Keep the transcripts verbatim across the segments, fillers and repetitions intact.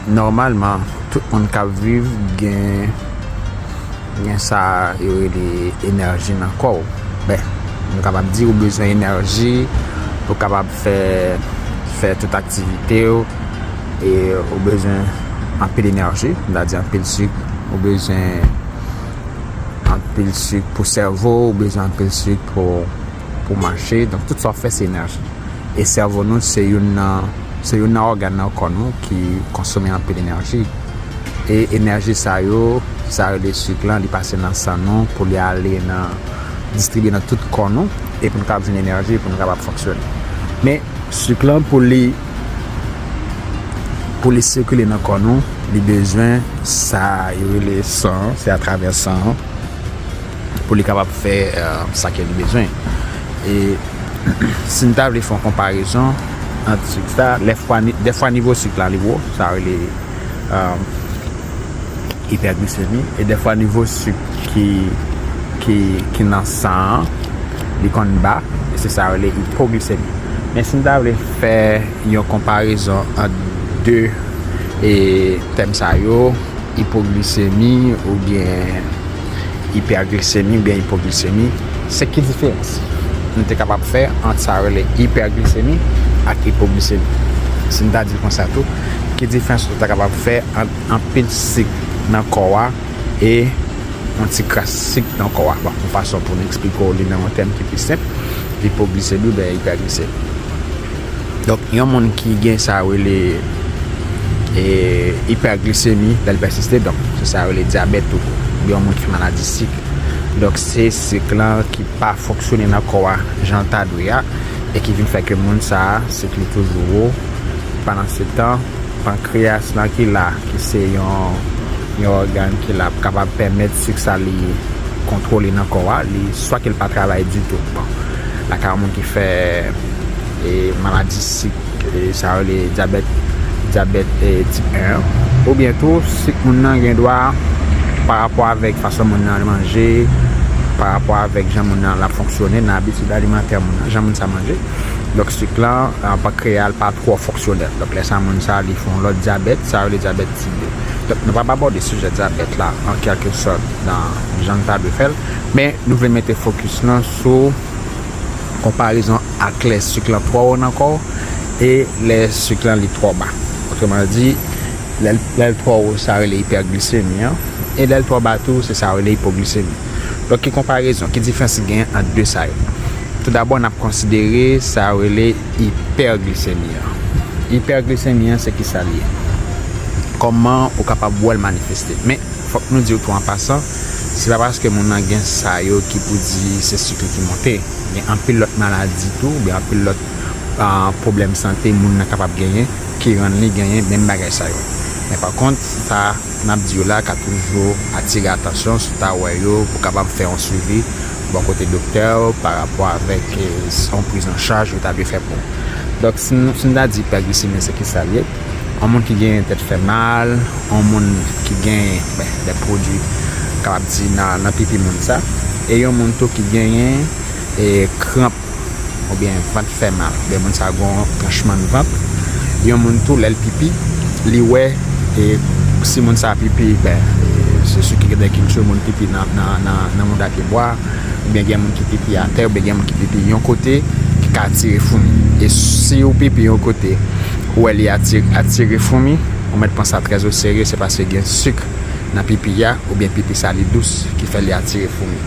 Nòmalman, tout moun k ap viv gen, gen sa yo rele enèji nan kò w. Ben, nou kapab di ou bezwen enèji pou w kapab fè, fè tout aktivite w, e ou bezwen anpil enèji, m ta di anpil sik, ou bezwen anpil sik pou sèvo, ou bezwen anpil sik pou, pou mache. Donk, tout sa w fè, se enèji. E sèvo nou, se youn nan, se youn nan ògàn nan kò nou ki konsome anpil enèji. E enèji sa yo, sa yo rele sik lan, li pase nan san nou pou li ale nan, distribye nan tout kò nou, e pou nou kapab jwenn enèji, pou nou kapab fonksyone. Men, sik lan, pou li, pou li sikile nan kò nou, li bezwen sa yo rele san an, se atravè san an pou li kapab fè, eh, sa ke li bezwen. E si n ta vle fè yon konparezon ant sik sa, lèfwa ni-, dèfwa nivo sik la li wo, sa rele, eh, ipèglisemi, e dèfwa nivo sik ki, ki, ki nan san an, li konn ba, e se sa rele ipoglisemi. Men si n ta vle fè yon konparezon ant de, e, tèm sa yo, ipoglisemi oubyen ipèglisemi oubyen ipoglisemi, se ki diferans nou te kapab fè ant sa yo rele ipèglisemi ak ipoglisemi? Si n ta di l konsa tou, ki diferans nou ta kapab fè ant anpil sik nan kò a e yon ti kras sik nan kò a? Bon, yon fason pou n eksplike w li nan yon tèm ki pi senp, ipoglisemi oubyen ipèglisemi. Donk, yon moun ki gen sa yo rele, e, ipèglisemi, lè l pèsiste, donk, se sa yo rele dyabèt tou, oubyen yon moun ki maladi sik. Donk, se sik lan ki pa fonksyone nan kò a jan l ta dwe a, e ki vin fè ke moun sa a, sik li toujou wo. Pandansetan, pankreyas lan ki la, ki se yon, yon ògàn ki la, kapab pèmèt sik sa li kontwole nan kò a, li, swa ke l pa travay ditou. Bon, lakay yon moun ki fè, e, maladi sik, e, sa yo rele dyabèt, dyabèt, e, tip en an, oubyen tou, sik moun nan gen dwa, pa rapò avèk fason moun nan manje, pa rapò avèk jan moun nan l ap fonksyone, nan abitid alimantè moun nan, jan moun sa manje. Donk, sik lan, a, pankreyas pa twò fonksyonèl. Donk, lè sa moun sa, li fè yon lòt dyabèt, sa yo rele dyabèt tip de. Donk, nou p ap abòde sijè dyabèt la, an kèlkesòt, nan jan n ta dwe fè l, men nou vle mete fokis lan sou konparezon ak lè sik lan twò wo nan kò w e lè sik lan li twò ba. Otreman di, lè l, lè l twò wo, sa rele ipèglisemi an, e lè l twò ba tou, se sa rele ipoglisemi. Donk, ki konparezon, ki diferans ki genyen ant de sa yo? Toudabò, n ap konsidere sa yo rele ipèglisemi an. Ipèglisemi an, se ki sa l ye? Kòman ou kapab wè l manifeste? Men, fòk nou di w tou an pasan, se pa paske moun nan gen sa yo ki pou di se sik li ki monte. Gen anpil lòt maladi tou, oubyen anpil lòt, ah, pwoblèm sante moun nan kapab genyen, ki rann li genyen menm bagay sa yo. Men pa kont, sa n ap di yo la ka toujou atire atansyon si w ta wè yo, pou w kapab fè yon swivi bò kote doktè w pa rapò avèk, eh, yon prizanchaj yo ta dwe fè pou ou. Donk, si n, si n ta di ipèglisemi, se ki sa l ye? Yon moun ki gen tèt fè mal, yon moun ki gen, ben, de pwodui, kapab di, nan, nan pipi moun sa, e yon moun tou ki genyen, e, kranp, oubyen vant fè mal, oubyen moun sa gen yon tranchmann vant, yon moun tou, lè l pipi, li wè, e, si moun sa pipi, ben, e, se sou ki gen kilti moun pipi nan, nan, nan, nan mouda pyebwa, oubyen gen moun ki pipi atè, oubyen gen moun ki pipi yon kote, ki ka atire foumi. E si w pipi yon kote, ou wè li atire, atire foumi, ou mèt pran sa trè o serye, se paske gen sik nan pipi a, oubyen pipi sa li dous, ki fè li atire foumi.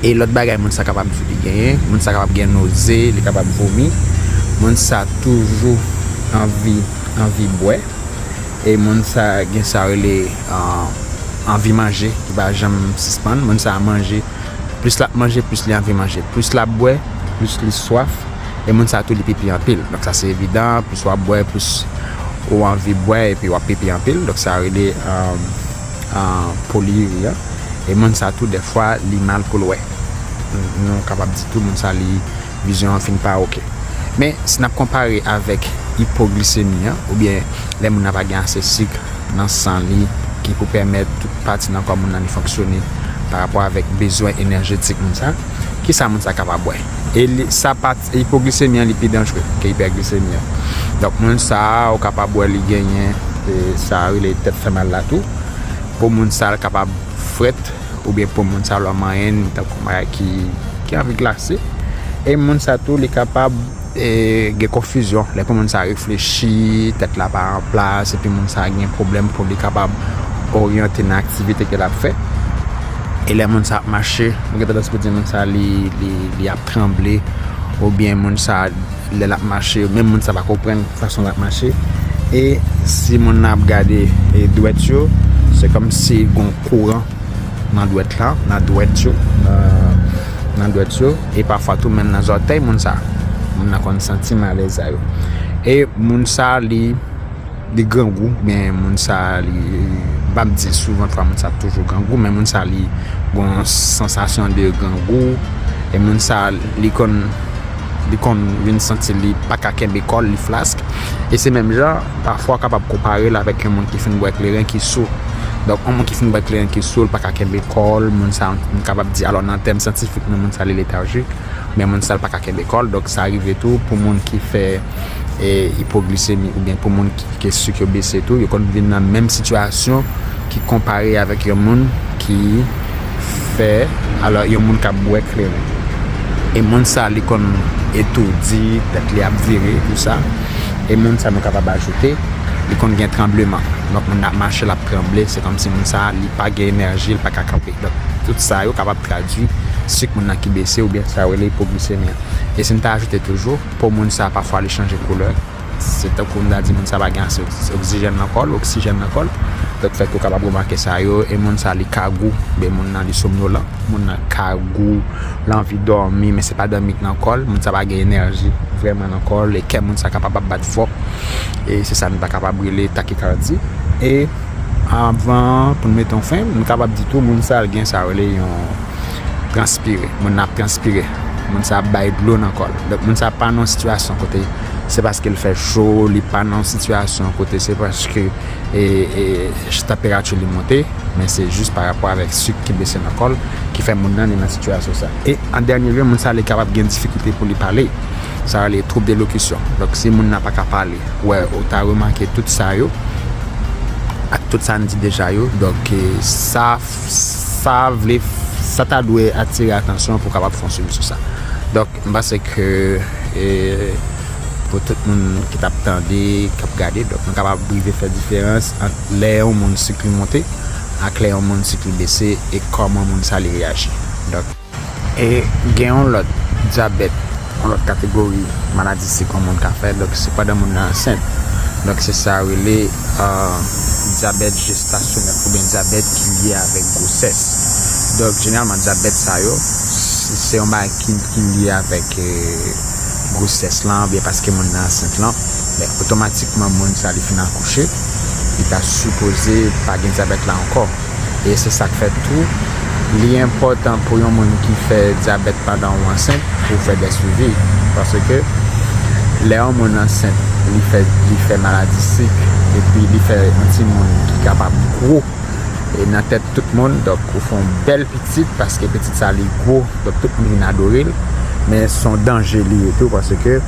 E lòt bagay moun sa kapab di li genyen, moun sa kapab gen noze, li kapab vomi, moun sa toujou anvi, anvi bwè, e moun sa gen sa rele, ah, anvi manje, ki pa janm sispann, moun sa manje, plis l ap manje, plis li anvi manje, plis l ap bwè, plis li swaf, e moun sa tou li pipi anpil. Donk sa se evidan, plis w ap bwè, plis ou anvi bwè, epi w ap pipi anpil. Donk sa rele, ah, ah, poliyiri an. E moun sa tou, dèfwa, li mal pou l wè. Nou kapab di tou, moun sa li vizyon an fin pa oke. Men, si n ap konpare avèk ipoglisemi an, oubyen lè moun nan pa gen ase sik nan san li, ki pou pèmèt tout pati nan kò moun nan li fonksyone pa rapò avèk bezwen enèjetik moun sa, kisa moun sa kapab bwè? E li, sa pa, ipoglisemi an, li pi danjre ke ipèglisemi an. Donk, moun sa a, ou kapab wè li genyen, E sa rele tèt fè mal la tou. Po moun sa l kapab frèt, oubyen po moun sa lò manyen, tankou bagay ki, ki anvi glase. E moun sa tou, li kapab e, gen konfizyon. Lè pou moun sa reflechi, tèt la pa an plas, epi moun sa gen pwoblèm pou li kapab oryante nan aktivite ke l ap fè. E lè moun sa ap mache, ou gen tandans pou di moun sa li, li, li ap tranble, oubyen moun sa, lè l ap mache, menm moun sa pa konprann fason l ap mache. E si moun nan ap gade e, dwèt yo, se kòmsi gon kouran nan dwèt la, nan dwèt yo, nan, nan dwèt yo, e pafwa tou menm nan zòtèy moun sa. Moun nan konn santi malèz sa yo. E moun sa li, li grangou, men moun sa li, m p ap di souvan fwa moun sa toujou grangou, men moun sa li gon sansasyon de grangou, e moun sa li konn, li konn vin santi li pa ka kenbe kò l, li flask. E se menm jan, pafwa w kapab konpare l avèk yon moun ki fin bwè kleren ki sou. Donk, yon moun ki fin bwè kleren ki sou, l pa ka kenbe kò l, moun sa, m kapab di, alò nan tèm syantifik, nou, moun sa li letarjik, men moun sa l pa ka kenbe kò l, donk sa rive tou pou moun ki fè e, ipoglisemi, oubyen pou moun ki, ke sik yo bese tou, yo konn vin nan menm sitiyasyon ki konpare avèk yon moun ki fè, alò, yon moun k ap bwè kleren. E moun sa, li konn etoudi, tèt li ap vire, tou sa. E moun sa, nou kapab ajoute, li konn gen tranbleman. Donk, moun nan ap mache, l ap tranble, se kòmsi moun sa, li pa gen enèji, li pa ka kanpe. Donk, tout sa yo kapab tradui sik moun nan ki bese oubyen sa yo rele ipoglisemi an. E si n ta ajoute toujou, po moun sa, pafwa, li chanje koulè. Se tankou m ta di moun sa pa gen ase oks-, oksijèn nan kò l, oksijèn nan kò l. Donk, fèt ou kapab remake sa yo, e moun sa li kagou, oubyen moun nan li somnolan, moun nan kagou, l anvi dòmi, men se pa dòmi k nan kò l, moun sa pa gen enèji vrèman nan kò l, e kè moun sa kapab ap bat fò, e se sa nou ta kapab rele takikardi. E avan pou n mete yon fen, nou kapab di tou moun sa l gen sa yo rele yon transpire. Moun nan ap transpire. Moun sa ap bay dlo nan kò l. Donk, moun sa pa nan yon sitiyasyon kote se paske l fè cho, li pa nan yon sitiyasyon kote se paske e, e, tanperati li monte, men se jis pa rapò avèk sik ki bese nan kò l ki fè moun nan li nan sitiyasyon sa. E an dènye lye, moun sa li kapab gen difikilte pou li pale. Sa rele twoub de lokisyon. Donk, si moun nan pa ka pale, wè, ou ta remake tout sa yo, ak tout sa n di deja yo. Donk, e, sa, sa vle, sa ta dwe atire atansyon pou w kapab fè yon swivi sou sa. Donk, m panse ke, e, pou tout moun ki t ap tande, k ap gade, donk, nou kapab rive fè diferans ant lè yon moun sik li monte ak lè yon moun sik li bese e kòman moun sa li reyaji. Donk, E gen yon lòt dyabèt, yon lòt kategori maladi sik yon moun ka fè, donk se pandan moun nan ansent. Donk se sa yo rele, euh, dyabèt jestasyonèl oubyen dyabèt ki lye avèk gwosès. Donk jeneralman dyabèt sa yo, se, se yon bagay ki, ki lye avèk, euh, gwosès lan, oubyen paske moun nan ansent lan, men otomatikman moun sa li fin akouche, li ta sipoze pa gen dyabèt la ankò. E se sa k fè tou, li enpòtan pou yon moun ki fè dyabèt pandan w ansent pou w fè de swivi. Paske lè yon moun ansent, li fè, li fè maladi sik, epi li fè yon timoun ki kapab gwo, e nan tèt tout moun, donk ou fè yon bèl pitit, paske pitit sa li gwo, donk tout moun vin adore l. Men se yon danje li ye tou, paske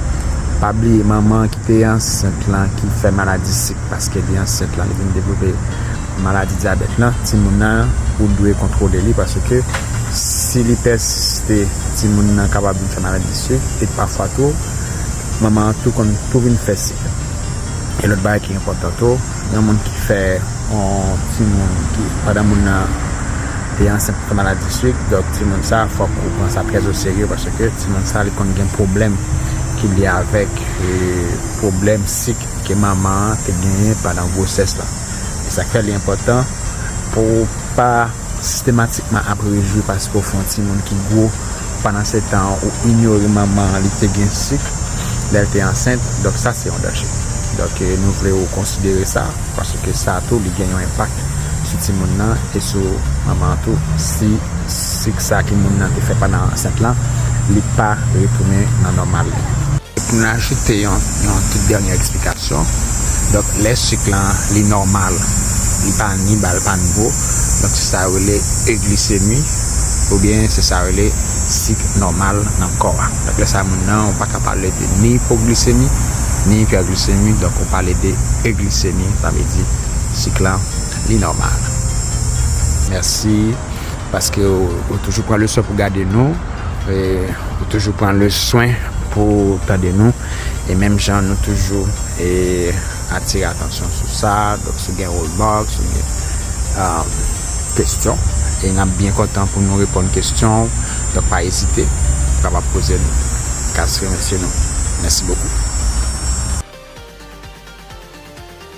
pa bliye manman ki te ansent lan ki fè maladi sik, paske li ansent lan, li vin devlope maladi dyabèt lan, timoun nan, ou dwe kontwole li, paske si li pèsiste, timoun nan kapab vin fè maladi sik, e pafwa tou, manman an tou konn tou vin fè sik. E lòt bagay ki enpòtan tou, yon moun ki fè yon timoun ki, pandan moun nan te ansent, fè maladi sik, donk timoun sa, fòk ou pran sa trè o serye, paske timoun sa, li konn gen pwoblèm ki lye avèk, e, pwoblèm sik ke manman an te genyen pandan gwosès la. E sa k fè li enpòtan pou w pa sistematikman ap rejwi paske w fè yon timoun ki gwo, pandan se tan ou inyore manman an li te gen sik lè l te ansent, donk sa se yon danje. Donk, e, nou vle ou konsidere sa, paske sa tou li gen yon enpak sou timoun nan e sou manman an tou, si sik sa ke moun nan te fè pandan ansent lan, li pa retounen nan nòmal li. Pou n ajoute yon, yon tout dènye eksplikasyon, donk lè sik lan li nòmal, li pa ni ba, li pa ni wo, donk se sa yo rele eglisemi, oubyen se sa yo rele sik nòmal nan kò a. Donk lè sa moun nan, ou pa ka pale de ni ipoglisemi, Ni hyperglycémie, donk ou pale de eglisemi, sa vle di sik lan li nòmal. Mèsi paske ou, ou toujou pran le swen pou gade nou, e, ou toujou pran le swen pou tande nou, e menm jan nou toujou e, atire atansyon sou sa, donk si w gen remòk, si w gen um, kesyon, e n ap byen kontan pou nou reponn kesyon w, donk pa ezite, ou kapab poze nou. Kas remèsye nou. Mèsi bokou.